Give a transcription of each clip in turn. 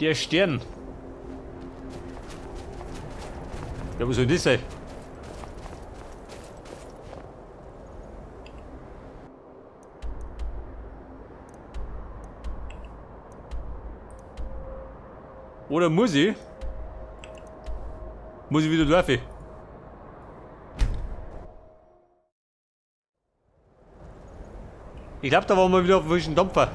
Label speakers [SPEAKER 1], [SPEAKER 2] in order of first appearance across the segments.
[SPEAKER 1] Der Stern. Ja, was soll das sein? Oder muss ich? Muss ich wieder laufen? Ich glaube, da waren wir wieder auf dem falschen Dampfer.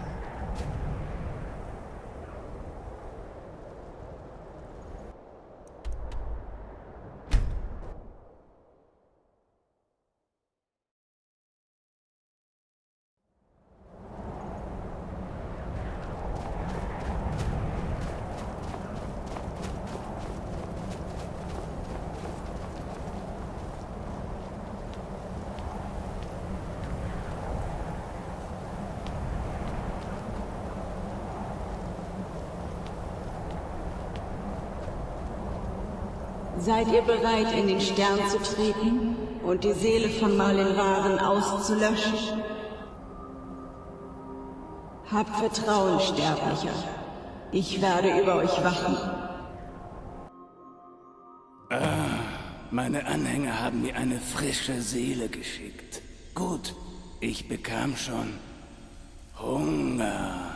[SPEAKER 2] Seid ihr bereit, in den Stern zu treten und die Seele von Malin Waren auszulöschen? Habt Vertrauen, Sterblicher. Ich werde über euch wachen.
[SPEAKER 3] Meine Anhänger haben mir eine frische Seele geschickt. Gut, ich bekam schon Hunger.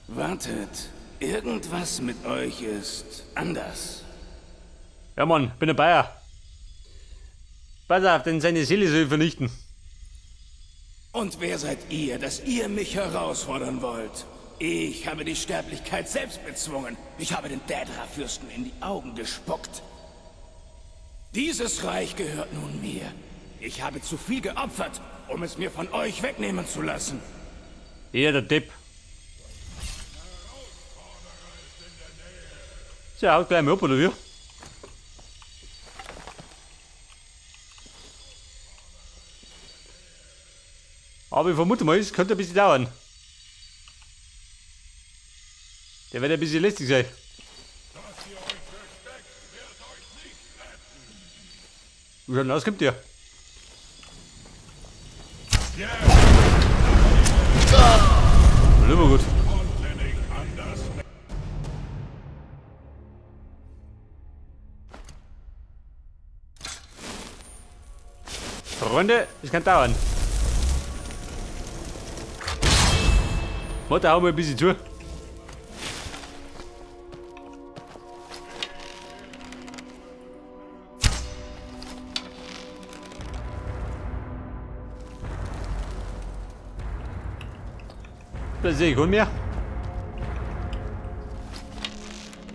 [SPEAKER 3] Wartet, irgendwas mit euch ist anders.
[SPEAKER 1] Ja, Mann, bin ein Bayer. Pass auf, denn seine Seele soll ich vernichten.
[SPEAKER 3] Und wer seid ihr, dass ihr mich herausfordern wollt? Ich habe die Sterblichkeit selbst bezwungen. Ich habe den Daedra-Fürsten in die Augen gespuckt. Dieses Reich gehört nun mir. Ich habe zu viel geopfert, um es mir von euch wegnehmen zu lassen.
[SPEAKER 1] Ja, der Depp. So, haut gleich mal ab, oder wie? Aber ich vermute mal, es könnte ein bisschen dauern. Der wird ein bisschen lästig sein. Wie schaut denn aus, kommt der? Immer gut. Freunde, es kann dauern. Warte, hau mal ein bisschen zu. Da sehe ich keinen mehr.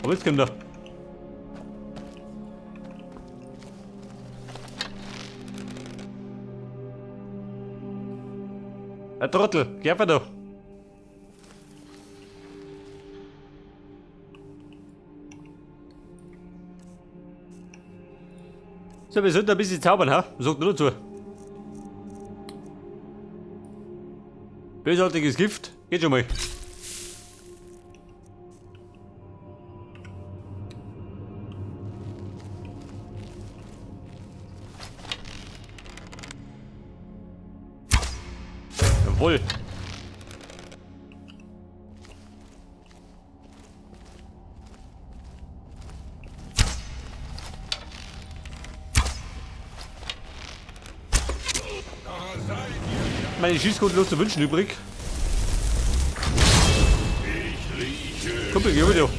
[SPEAKER 1] Aber jetzt kommt er. Ein Trottel, geh einfach da. So, wir sollten ein bisschen zaubern, ha? Was sagt ihr dazu? Bösartiges Gift, geht schon mal. Jawohl. Meine Schießquote los zu wünschen übrig. Kumpel, geh wieder.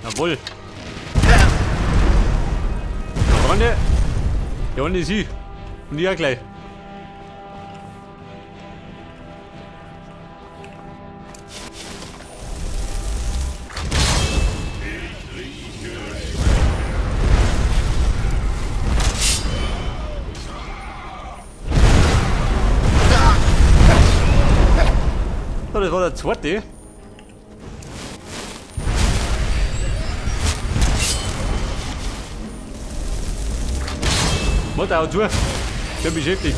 [SPEAKER 1] Jawohl. Freunde, hier unten ist sie. Und die auch gleich. So, das war der zweite. Mutter, hau zu. Ich bin beschäftigt.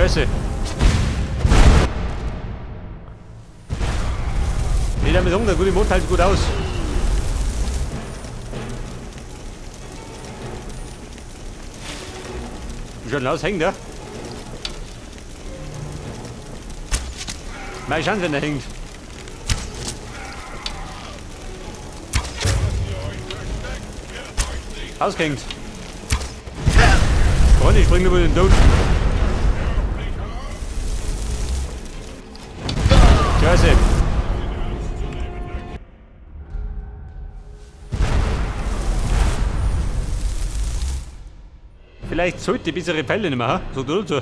[SPEAKER 1] Scheiße. Ich damit sagen, der gute Mod hält gut aus. Wie schaut denn aus? Hängt der? Mal schauen, wenn er hängt. Ausgehängt. Freunde, ich springe über den Tod. Scheiße. Vielleicht sollte ich bessere Pfeile nehmen, ha? So tut so.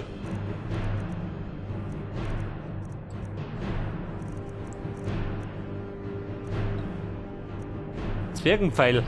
[SPEAKER 1] Zwergenpfeil.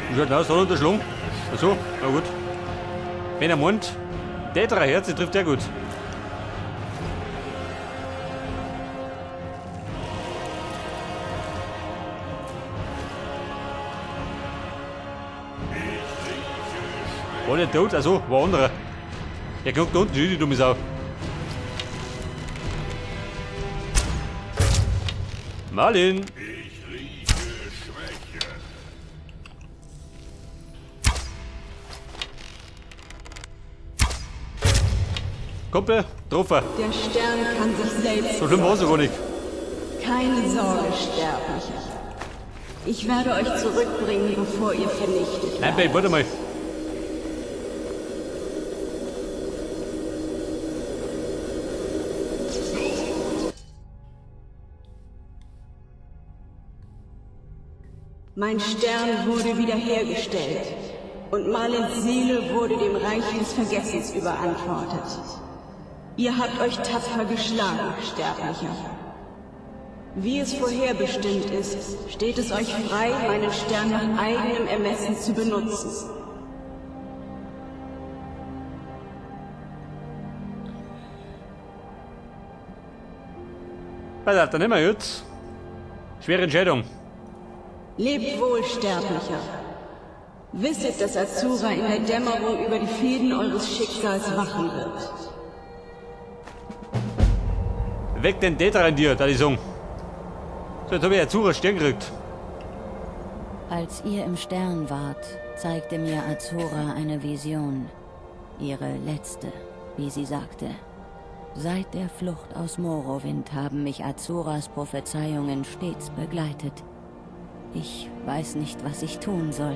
[SPEAKER 1] Wie schaut denn aus? Hat er unterschlagen? Achso, na gut. Wenn er meint, der drei Herzen trifft er gut. War der tot? Achso, war anderer. Der guckt da unten, die dumme Sau. Marlin!
[SPEAKER 4] Ich rieche Schwäche.
[SPEAKER 1] Kumpel, getroffen.
[SPEAKER 2] Der Stern kann sich selbst
[SPEAKER 1] So schlimm war's ja gar nicht.
[SPEAKER 2] Keine Sorge, Sterblicher. Ich werde euch zurückbringen, bevor ihr vernichtet
[SPEAKER 1] Nein,
[SPEAKER 2] werdet.
[SPEAKER 1] Babe, warte mal.
[SPEAKER 2] Mein Stern wurde wiederhergestellt und Malins Seele wurde dem Reich des Vergessens überantwortet. Ihr habt euch tapfer geschlagen, Sterblicher. Wie es vorherbestimmt ist, steht es euch frei, meinen Stern nach eigenem Ermessen zu benutzen.
[SPEAKER 1] Pass auf, dann nehmen wir jetzt. Schwere Entscheidung.
[SPEAKER 2] Lebt wohl, Sterblicher. Wisset, dass Azura in der Dämmerung über die Fäden eures Schicksals wachen wird.
[SPEAKER 1] Weck den Täter in dir, da ich sagen. So, jetzt hab ich Azura Stern gekriegt.
[SPEAKER 5] Als ihr im Stern wart, zeigte mir Azura eine Vision. Ihre letzte, wie sie sagte. Seit der Flucht aus Morrowind haben mich Azuras Prophezeiungen stets begleitet. Ich weiß nicht, was ich tun soll.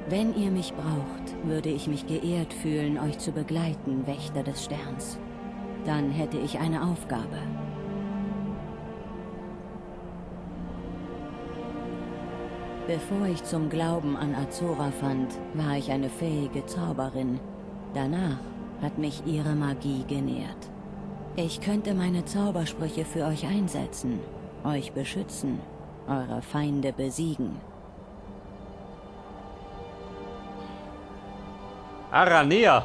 [SPEAKER 5] Wenn ihr mich braucht, würde ich mich geehrt fühlen, euch zu begleiten, Wächter des Sterns. Dann hätte ich eine Aufgabe. Bevor ich zum Glauben an Azura fand, war ich eine fähige Zauberin. Danach hat mich ihre Magie genährt. Ich könnte meine Zaubersprüche für euch einsetzen, euch beschützen, eure Feinde besiegen.
[SPEAKER 1] Aranea.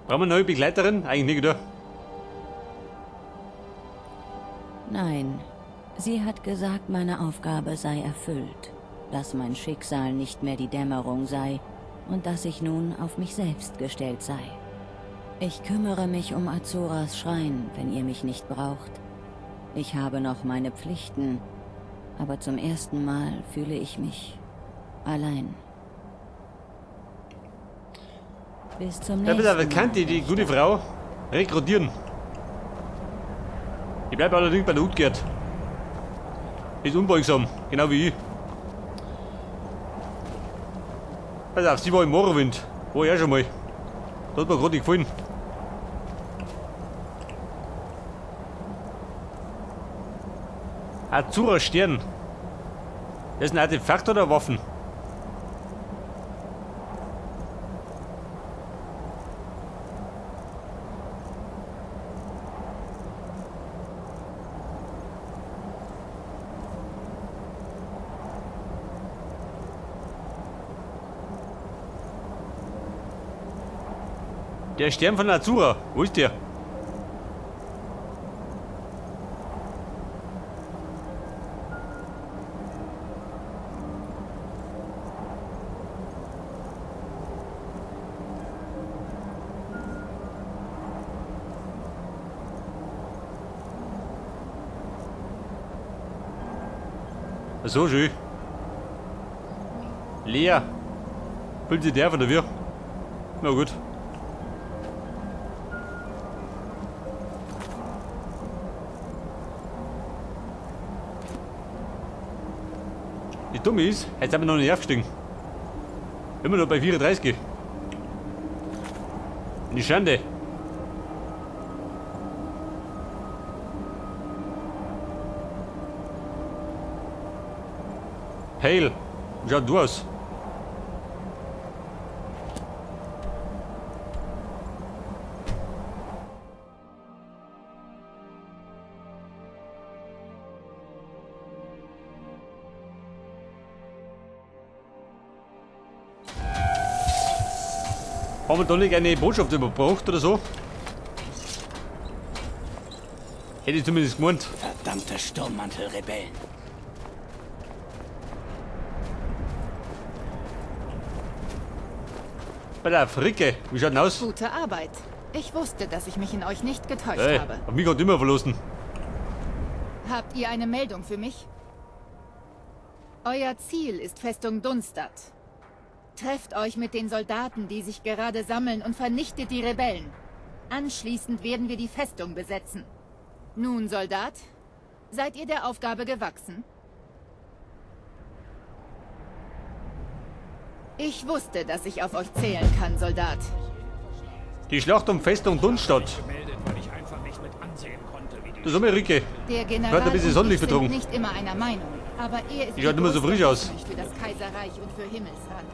[SPEAKER 1] Brauchen wir eine neue Begleiterin? Eigentlich nicht, oder?
[SPEAKER 5] Nein, sie hat gesagt, meine Aufgabe sei erfüllt, dass mein Schicksal nicht mehr die Dämmerung sei und dass ich nun auf mich selbst gestellt sei. Ich kümmere mich um Azuras Schrein, wenn ihr mich nicht braucht. Ich habe noch meine Pflichten, aber zum ersten Mal fühle ich mich allein. Bis zum
[SPEAKER 1] Ja,
[SPEAKER 5] nächsten
[SPEAKER 1] bitte,
[SPEAKER 5] Mal.
[SPEAKER 1] kann die gute
[SPEAKER 5] Wächter.
[SPEAKER 1] Frau rekrutieren. Ich bleibe allerdings bei der Utgerd. Ist unbeugsam, genau wie ich. Pass auf, sie war im Morrowind. War ich auch schon mal. Das hat mir gerade nicht gefallen. Azura Stern. Das ist ein Artefakt oder Waffen? Der Stern von Azura. Wo ist der? So schön. Leer. Füllt sie der von der wir? Na gut. Die Dumme ist, jetzt haben wir noch nicht aufgestiegen. Immer noch bei 34. Die Schande. Hail, wie schaut du aus? Haben wir da nicht eine Botschaft überbracht oder so? Hätte ich zumindest gemeint.
[SPEAKER 3] Verdammte Sturmmantelrebellen.
[SPEAKER 1] Bei der Fricke, wie schaut denn aus?
[SPEAKER 6] Gute Arbeit. Ich wusste, dass ich mich in euch nicht getäuscht
[SPEAKER 1] Hey,
[SPEAKER 6] habe.
[SPEAKER 1] hab mich grad immer verlassen.
[SPEAKER 6] Habt ihr eine Meldung für mich? Euer Ziel ist Festung Dunstad. Trefft euch mit den Soldaten, die sich gerade sammeln, und vernichtet die Rebellen. Anschließend werden wir die Festung besetzen. Nun, Soldat, seid ihr der Aufgabe gewachsen? Ich wusste, dass ich auf euch zählen kann, Soldat.
[SPEAKER 1] Die Schlacht um Festung Dunstad. Das ist immer Ricke.
[SPEAKER 6] Der General
[SPEAKER 1] Hat ein bisschen
[SPEAKER 6] und
[SPEAKER 1] Sonnenlicht
[SPEAKER 6] ich sind
[SPEAKER 1] vertragen.
[SPEAKER 6] nicht immer einer Meinung, aber er ist
[SPEAKER 1] Die schaut
[SPEAKER 6] die
[SPEAKER 1] immer so
[SPEAKER 6] größte
[SPEAKER 1] frisch aus.
[SPEAKER 6] Hoffnung für das Kaiserreich und für Himmelsrand.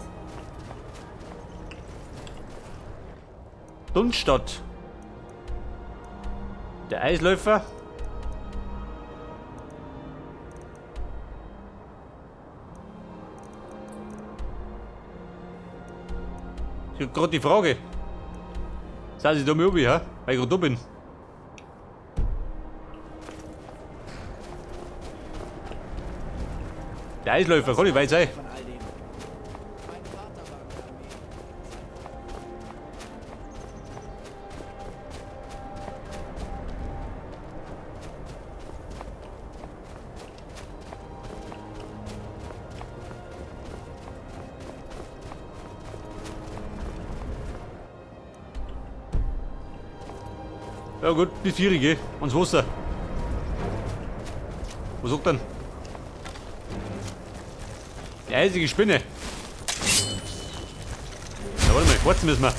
[SPEAKER 1] Dunstad. Der Eisläufer. Ich hab grad die Frage. Sind Sie da mal oben, hä? Weil ich grad da bin. Der Eisläufer, kann nicht weit sein. Ja gut, bis 4 geh. Ans Wasser. Was sagt denn? Die eisige Spinne. Na warte mal, quarzen müssen wir.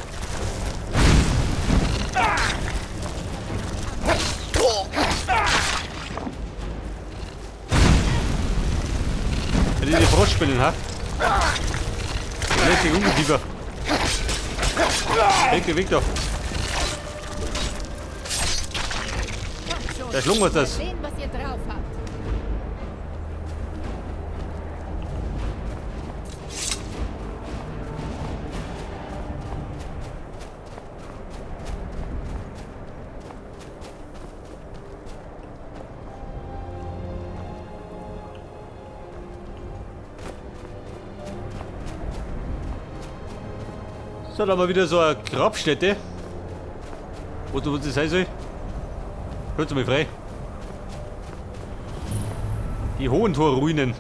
[SPEAKER 1] Ja, diese Frostspinnen, ha? Lästig Ungeziefer. Weg, weg da. Der Schlung, was das?
[SPEAKER 6] Mal sehen, was ihr drauf habt.
[SPEAKER 1] So, da haben wir wieder so eine Grabstätte. Wo das sein soll. Hört mal frei. Die Hohentor-Ruinen.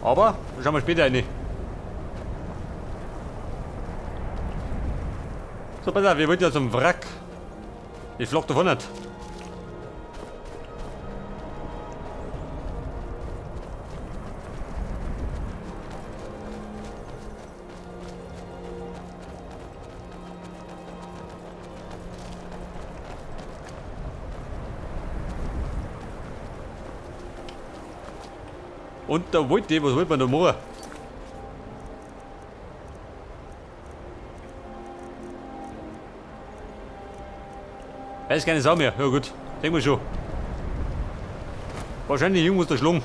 [SPEAKER 1] Aber, da schauen wir später rein. So, pass auf, wir wollten ja zum Wrack. Ich flog davon nicht. Und da wollte ich, was wollte man da machen? Weiß keine Sau mehr. Ja gut, denk mal schon. Wahrscheinlich irgendwo der Schlung.